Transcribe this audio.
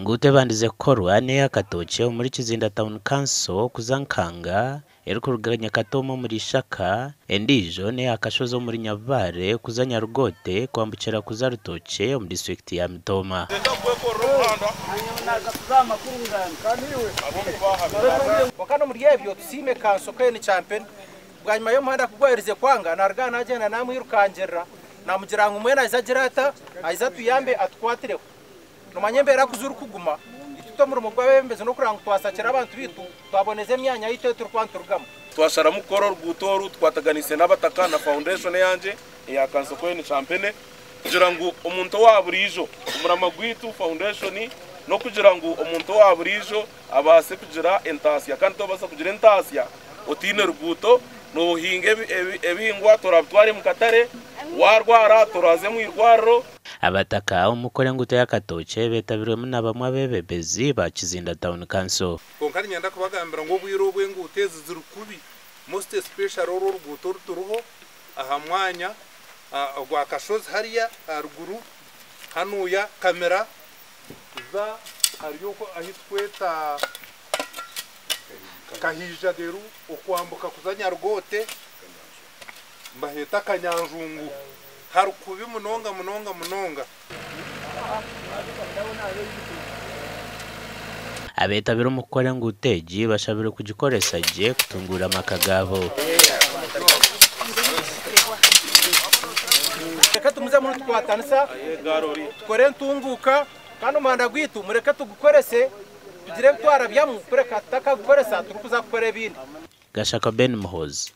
Enguuto ebandize kukorwa n'eya Katookye omuri Kizinda Town Council kuza Nkanga erikuruga Nyakatooma omuri Ishaka, endiijo n'eya Kashozi omuri Nyabubare kuza Nyarugote kwambukira kuza Rutookye omu disiturikiti ya Mitooma. Kwonka n'omuri ebyo tusiime kanso Ken Kyampene. Bwanyima y'omuhanda ku gwaherize kwanga, naruga aha nagyenda namwirukangirira namugira ngu mbwenu aize agire ata, aize atuyambe atukwatireho. Nomanya embeera ku zirikuguma, itwe omurimo gw'abeebembezi n'okureba ngu twasakira abantu baitu, twaboneza emyanya yaitu ei turikuba niturugamu. Twasharamu kukora oruguuto oru tukwataganiise n'abataka na foundation eyangye eya Kanso Koeni Kyampene kugira ngu omuntu owa buriijo, omurama gwaitu foundation n'okugira ngu omuntu owa buriijo abaase kugira entaasya kandi tobaasa kugira entaasya otaine ruguuto, nohinga ebihingwa torabitware omu katare, warwara toraze omu irwariro. Abataka omu kukora enguuto ya Katookye betabirwemu na bamwe abeebembezi ba Kizinda Town Council. Kwonka niinyenda kubagambira ngu obwire obu enguuto ezi ziri kubi most especially oru oruguuto oru turiho aha mwanya ogwa Kashozi hariya aharuguru hanuya Kamira za hariyo okwo ahi tukweta Kahiija deru okwambuka kuza Nyarugoote nibaheeta Kanyanjungu hari kubi munonga munonga munonga. Abeetabire omu kukora enguuto egi bashabirwe kugikoresa gye kutunguura amaka gaabo. Mureke tumuzemu nitukwatanisa tukore entunguuka kandi omuhanda gwaitu mureke tugukorese tugire ebi twarabyamu kureka tutakagukoresa turikuza kukora ebindi. Gashaka Ben Muhoozi.